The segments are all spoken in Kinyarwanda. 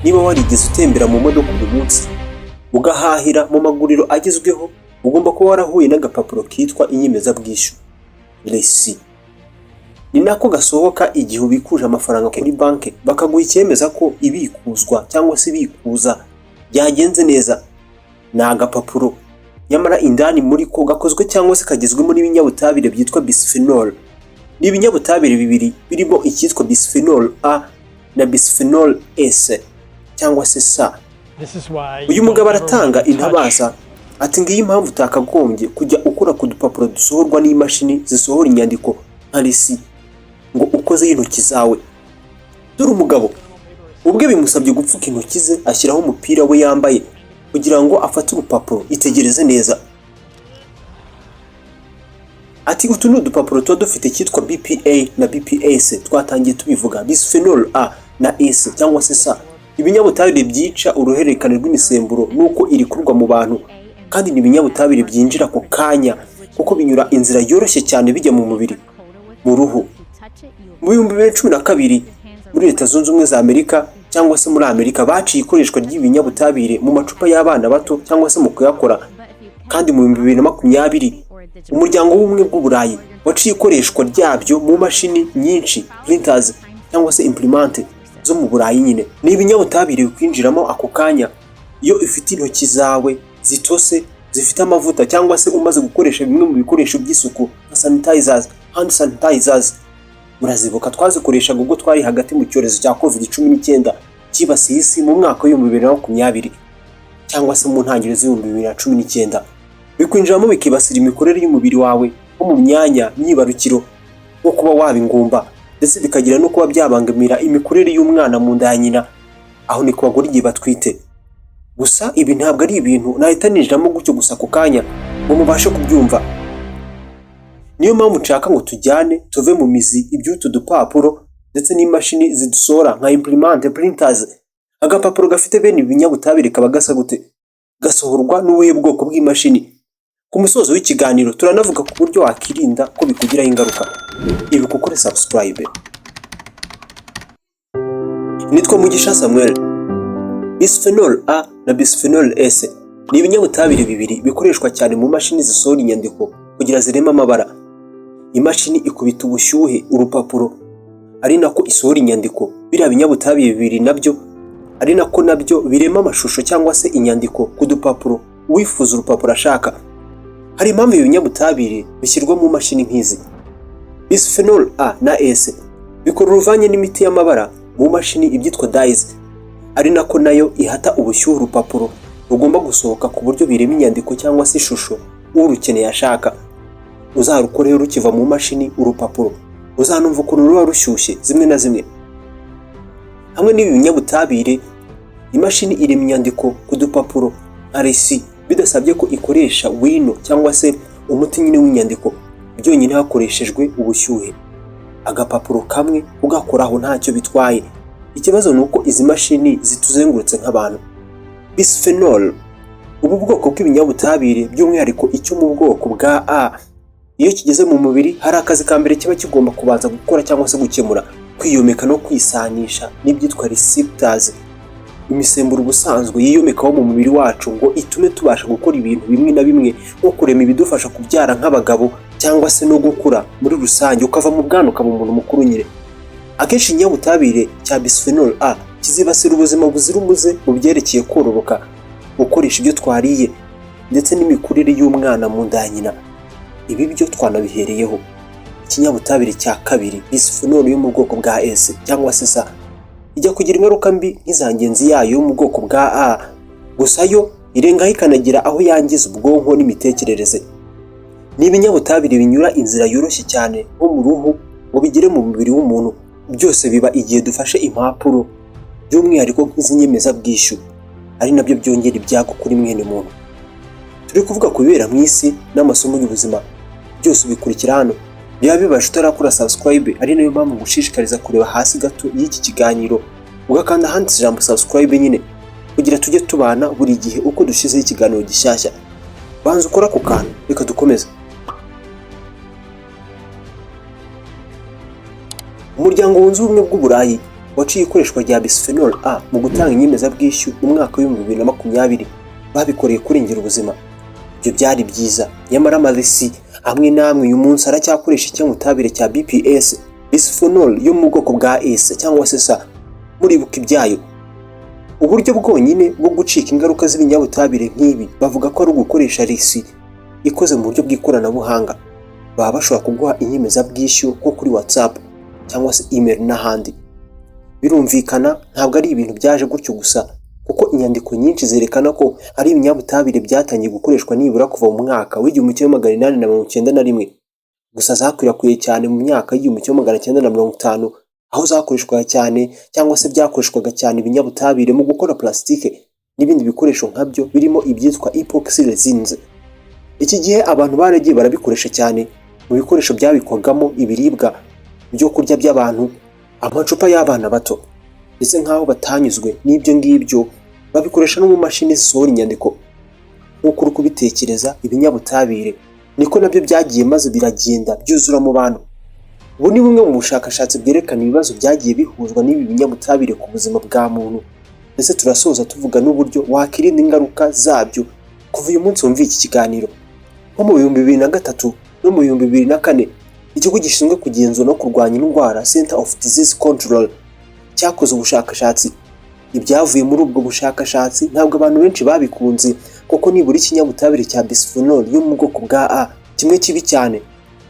Niba warigeze utembera mu modoka uyu munsi, ugahahira mu maguriro agezweho, ugomba kuba warahuye n'agapapuro kitwa inyemezabwishyu, receipt. Ni nako gasohoka igihe ubikuje amafaranga kuri banki, bakaguha icyemeza ko ibikuzwa cyangwa se ibikuza byagenze neza. Ni agapapuro, nyamara indani muri ko gakozwe cyangwa se kagizwemo n'ibinyabutabire byitwa bisphenol. Ni ibinyabutabire bibiri birimo icyitwa bisphenol A na bisphenol S cyangwa se S. Uyu mugabo aratanga intabaza ati: "Ngiyi impamvu utakagombye kujya ukora ku dupapuro dusohorwa n'imashini zisohora inyandiko nka receipt ngo ukozeho intoki zawe." Dore umugabo ubwe bimusabye gupfuka intoki ze, ashyiraho umupira we yambaye kugira ngo afate urupapuro. Itegereze neza. Ati: "Utu ni udupapuro tuba dufite icyitwa BPA na BPS, twatangiye tubivuga, bisphenol A na S cyangwa se S, ibinyabutabire byica uruhererekane rw'imisemburo nuko irikurwa mu bantu, kandi ni ibinyabutabire byinjira ako kanya kuko binyura inzira yoroshye cyane bijya mu mubiri mu ruhu." Mu 2012, muri Leta Zunze Ubumwe za Amerika cyangwa se muri Amerika, baciye ikoreshwa ry'ibinyabutabire mu macupa y'abana bato cyangwa se mu kuyakora. Kandi mu 2020, Umuryango w'Ubumwe bw'Uburayi waciye ikoreshwa ryabyo mu mashini nyinshi, printers cyangwa se imprimante zo mu Burayi. Nyine ni ibinyabutabire bikwinjiramo ako kanya iyo ifite intoki zawe zitose, zifite amavuta, cyangwa se umaze gukoresha bimwe mu bikoresho by'isuku nka sanitizers, hand sanitizers. Murazibuka, twazikoreshaga ubwo twari hagati mu cyorezo cya COVID-19 cyibasiye isi mu mwaka wa 2020 cyangwa se mu ntangiriro z'ibihumbi 2019. Bikwinjiramo, bikibasira imikorere y'umubiri wawe nko mu myanya myibarukiro, nko kuba waba ingumba, ndetse bikagira no kuba byabangamira imikurire y'umwana mu nda ya nyina. Aho ni ku bagore igihe batwite. Gusa ibi ntabwo ari ibintu nahita ninjiramo gutyo gusa ako kanya ngo mubashe kubyumva. Niyo mpamvu nshaka ngo tujyane, tuve mu mizi iby'utu dupapuro ndetse n'imashini zidusohora nka imprimante, printers. Agapapuro gafite bene ibi binyabutabire kaba gasa gute? Gasohorwa n'ubuhe bwoko bw'imashini? Ku musozo w'ikiganiro turanavuga ku buryo wakirinda ko bikugiraho ingaruka. Ibi gukora subscribe. Nitwa Mugisha Samuel. Bisphenol A na bisphenol S ni ibinyabutabire bibiri bikoreshwa cyane mu mashini zisohora inyandiko kugira zireme amabara. Imashini ikubita ubushyuhe urupapuro ari nako isohora inyandiko. Biriya binyabutabire bibiri nabyo ari nako nabyo birema amashusho cyangwa se inyandiko ku dupapuro, uwifuza urupapuro ashaka. Hari impamvu ibi binyabutabire bishyirwa mu mashini nk'izi. Bisphenol A na S bikora uruvange n'imiti y'amabara mu mashini, ibyitwa dyes, ari nako nayo ihata ubushyuhe urupapuro rugomba gusohoka ku buryo birema inyandiko cyangwa se ishusho urukeneye ashaka. Uzarukoreho rukiva mu mashini urupapuro, uzanumva ukuntu ruba rushyushye zimwe na zimwe. Hamwe n'ibi binyabutabire, imashini irema inyandiko ku dupapuro nka receipt bidasabye ko ikoresha wino cyangwa se umuti nyine w'inyandiko, byonyine hakoreshejwe ubushyuhe. Agapapuro kamwe ugakoraho ntacyo bitwaye. Ikibazo ni uko izi mashini zituzengurutse nk'abantu. Bisphenol, ubu bwoko bw'ibinyabutabire, by'umwihariko icyo mu bwoko bwa A, iyo kigeze mu mubiri hari akazi ka mbere kiba kigomba kubanza gukora cyangwa se gukemura: kwiyomeka no kwisanisha n'ibyitwa receptors, imisemburo ubusanzwe yiyomekaho mu mubiri wacu ngo itume tubasha gukora ibintu bimwe na bimwe, nko kurema ibidufasha kubyara nk'abagabo cyangwa se no gukura muri rusange, ukava mu bwana ukaba umuntu mukuru nyine. Akenshi ikinyabutabire cya bisphenol A kizibasira ubuzima buzira umuze mu byerekeye kororoka, gukoresha ibyo twariye, ndetse n'imikurire y'umwana mu nda ya nyina. Ibi byo twanabihereyeho. Ikinyabutabire cya kabiri, bisphenol yo mu bwoko bwa S cyangwa se S, ijya kugira ingaruka mbi nk'iza ngenzi yayo yo mu bwoko bwa A, gusa yo irengaho ikanagira aho yangiza ubwonko n'imitekerereze. Ni ibinyabutabire binyura inzira yoroshye cyane nko mu ruhu ngo bigere mu mubiri w'umuntu. Byose biba igihe dufashe impapuro, by'umwihariko nk'izi nyemezabwishyu, ari nabyo byongera ibyago kuri mwene muntu. Turi kuvuga ku bibera mu isi n'amasomo y'ubuzima, byose ubikurikira hano. Byaba bibaje utarakora subscribe, ari nayo mpamvu ngushishikariza kureba hasi gato y'iki kiganiro, ugakanda ahanditse ijambo subscribe nyine, kugira tujye tubana buri gihe uko dushyizeho ikiganiro gishyashya. Banza ukora ako kantu. Reka dukomeze. Umuryango Wunze Ubumwe bw'Uburayi waciye ikoreshwa rya bisphenol A mu gutanga inyemezabwishyu mu mwaka wa 2020, babikoreye kurengera ubuzima. Ibyo byari byiza, nyamara amarisi amwe n'amwe uyu munsi aracyakoresha ikinyabutabire cya BPS, bisphenol yo mu bwoko bwa S cyangwa se S. Muribuka ibyayo. Uburyo bwonyine bwo gucika ingaruka z'ibinyabutabire nk'ibi bavuga ko ari ugukoresha risi ikoze mu buryo bw'ikoranabuhanga. Baba bashobora kuguha inyemezabwishyu nko kuri WhatsApp cyangwa se email n'ahandi. Birumvikana, ntabwo ari ibintu byaje gutyo gusa, kuko inyandiko nyinshi zerekana ko ari ibinyabutabire byatangiye gukoreshwa nibura kuva mu mwaka wa 1891. Gusa zakwirakwiye cyane mu myaka y'1950, aho zakoreshwaga cyane cyangwa se byakoreshwaga cyane ibinyabutabire mu gukora plastique n'ibindi bikoresho nkabyo birimo ibyitwa epoxy resins. Iki gihe abantu baragiye barabikoresha cyane mu bikoresho byabikwagamo ibiribwa, ibyo kurya by'abantu, amacupa y'abana bato, ndetse nk'aho batanyuzwe n'ibyo ngibyo babikoresha no mu mashini zisohora inyandiko. Nk'uko uri kubitekereza, ibinyabutabire niko nabyo byagiye maze biragenda byuzura mu bantu. Ubu ni bumwe mu bushakashatsi bwerekana ibibazo byagiye bihuzwa n'ibi binyabutabire ku buzima bwa muntu, ndetse turasoza tuvuga n'uburyo wakirinda ingaruka zabyo kuva uyu munsi wumva iki kiganiro. Nko mu 2003 no mu 2004, ikigo gishinzwe kugenzura no kurwanya indwara, Center of Disease Control, cyakoze ubushakashatsi. Ibyavuye muri ubwo bushakashatsi ntabwo abantu benshi babikunze, kuko nibura ikinyabutabire cya bisphenol yo mu bwoko bwa A, kimwe kibi cyane,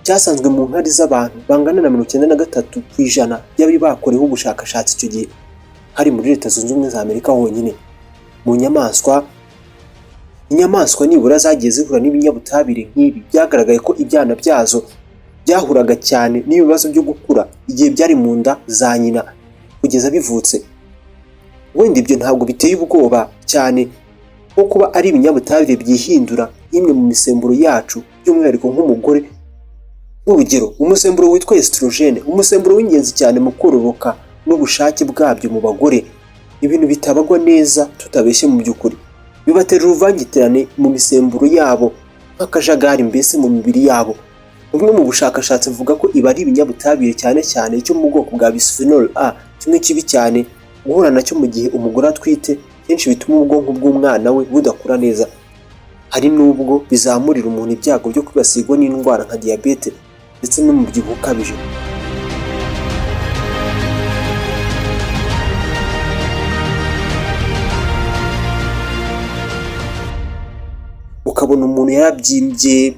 cyasanzwe mu nkari z'abantu bangana na 93% y'abari bakoreweho ubushakashatsi icyo gihe, hari muri Leta Zunze Ubumwe za Amerika honyine. Mu nyamaswa, inyamaswa nibura zagiye zihura n'ibinyabutabire nk'ibi, byagaragaye ko ibyana byazo byahuraga cyane n'ibibazo byo gukura igihe byari mu nda za nyina kugeza bivutse. Wenda ibyo ntabwo biteye ubwoba cyane nko kuba ari ibinyabutabire byihindura nk'imwe mu misemburo yacu, by'umwihariko nk'umugore. Nk'urugero, umusemburo witwa estrogène, umusemburo w'ingenzi cyane mu kororoka n'ubushake bwabyo mu bagore, ibintu bitabagwa neza tutabeshye mu by'ukuri, bibatera uruvangitirane mu misemburo yabo, nk'akajagari mbese mu mibiri yabo. Bumwe mu bushakashatsi buvuga ko ibi ari ibinyabutabire, cyane cyane icyo mu bwoko bwa bisphenol A, kimwe kibi cyane, guhura nacyo mu gihe umugore atwite kenshi bituma ubwonko bw'umwana we budakura neza. Hari n'ubwo bizamurira umuntu ibyago byo kwibasirwa n'indwara nka diyabete ndetse n'umubyibuho ukabije. Ukabona umuntu yarabyimbye,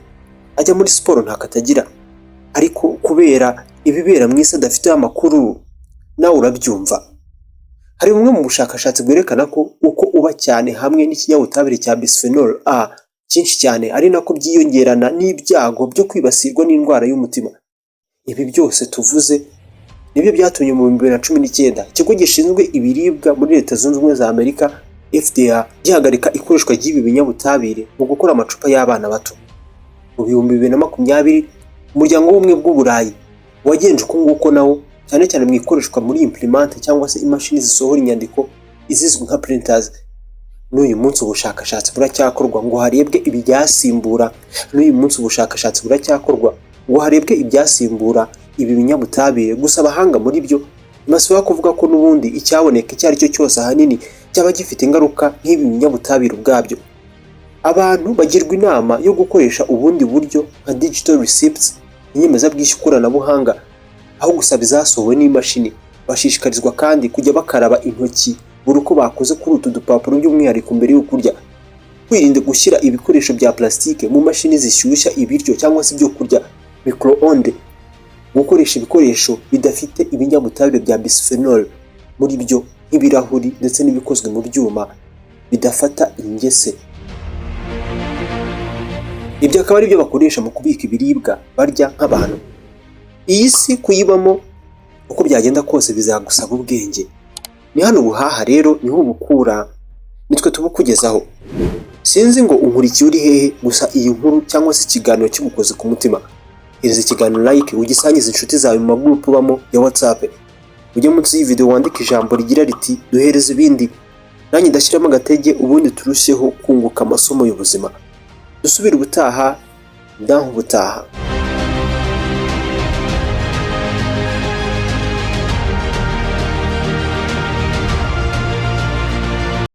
ajya muri siporo ntako atagira, ariko kubera ibibera mu isi adafiteho amakuru, nawe urabyumva. Hari bumwe mu bushakashatsi bwerekana ko uko uba cyane hamwe n'ikinyabutabire cya bisphenol A cyinshi cyane, ari nako byiyongerana n'ibyago byo kwibasirwa n'indwara y'umutima. Ibi byose tuvuze nibyo byatumye mu 2019 ikigo gishinzwe ibiribwa muri Leta Zunze Ubumwe za Amerika, FDA, gihagarika ikoreshwa ry'ibi binyabutabire mu gukora amacupa y'abana bato. Mu 2020, umuryango w'Ubumwe bw'Uburayi wagenje uko nguko nawo, cyane cyane mu ikoreshwa muri imprimante cyangwa se imashini zisohora inyandiko, izizwi nka printers. N'uyu munsi ubushakashatsi buracyakorwa ngo harebwe ibyasimbura. N'uyu munsi ubushakashatsi buracyakorwa ngo harebwe ibyasimbura ibi binyabutabire. Gusa abahanga muri byo ntibasaba kuvuga ko n'ubundi icyaboneka icyo ari cyo cyose ahanini cyaba gifite ingaruka nk'ibi binyabutabire ubwabyo. Abantu bagirwa inama yo gukoresha ubundi buryo nka digital receipts, inyemezabwishyu koranabuhanga, aho gusaba izasohowe n'imashini. Bashishikarizwa kandi kujya bakaraba intoki buri uko bakoze kuri utu dupapuro, by'umwihariko mbere yo kurya, kwirinda gushyira ibikoresho bya plastique mu mashini zishyushya ibiryo cyangwa se ibyo kurya, micro-onde, gukoresha ibikoresho bidafite ibinyabutabire bya bisphenol muri byo nk'ibirahuri ndetse n'ibikozwe mu byuma bidafata ingese. Ibyo akaba ari byo bakoresha mu kubika ibiribwa barya nk'abantu. Iyi si kuyibamo uko byagenda kose bizagusaba ubwenge. Ni hano ubuhaha rero niho ubukura, nitwe tubukugezaho. Sinzi ngo unkurikiye uri hehe, gusa iyi nkuru cyangwa se ikiganiro kigukoze ku mutima, hereza ikiganiro like, ugisangize inshuti zawe mu magurupe ubamo ya WhatsApp. Ujye munsi y'iyi video wandike ijambo rigira riti: "Duhereze ibindi", nanjye ndashyiramo agatege, ubundi turusheho kunguka amasomo y'ubuzima. Dusubire ubutaha, naho ubutaha.